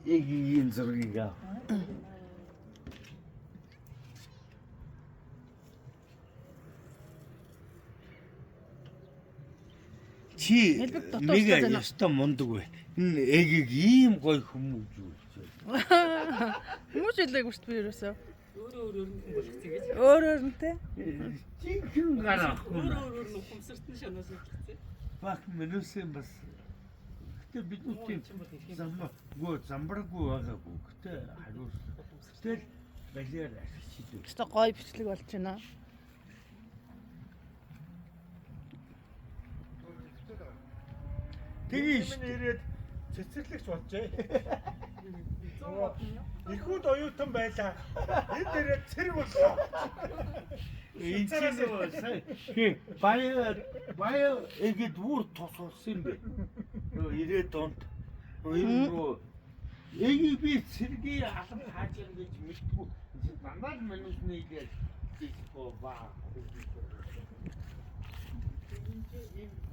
Эгийн зургийг ав. Чи Хэлбэг дутуу нэг устгаж байна. ёстой мундаг бай. Энэ эгийг ийм гоё хүмүүжүүлж. Хүмүүж илээгүй шүү дээ би ерөөсөө. Өөрөө өөр өөрөнд нь болгоцсон гэж. Өөр өөр нь те. Жинхэнэ гар ахгүй. Өөрөө өөр өөр нь ухамсарт нь шанаас үлдсэн. Бах минусын бас гэтээ бид нар тийм замбаргүй замбаргүй байгаагүй. Гэтээ хариуцлага. Гэтэл балиар ашигчихдээ. Өстой гоё бичлэг болж байна. Тэгээ шүү дээ. Ирээд цэцэрлэгч болжээ. Эхүүд оюутан байлаа. Энд ирээд цэрэг боллоо. Энэ чинь нөгөө сая тий баяа баяа эгэд бүр тус болсон юм бэ. Нөгөө 90-ад онд нөгөө энэ нөгөө эгийг би цэргийн алам хааж юм гэж мэдгүй. Дандаа л минус нийлээд диско ба. Энэ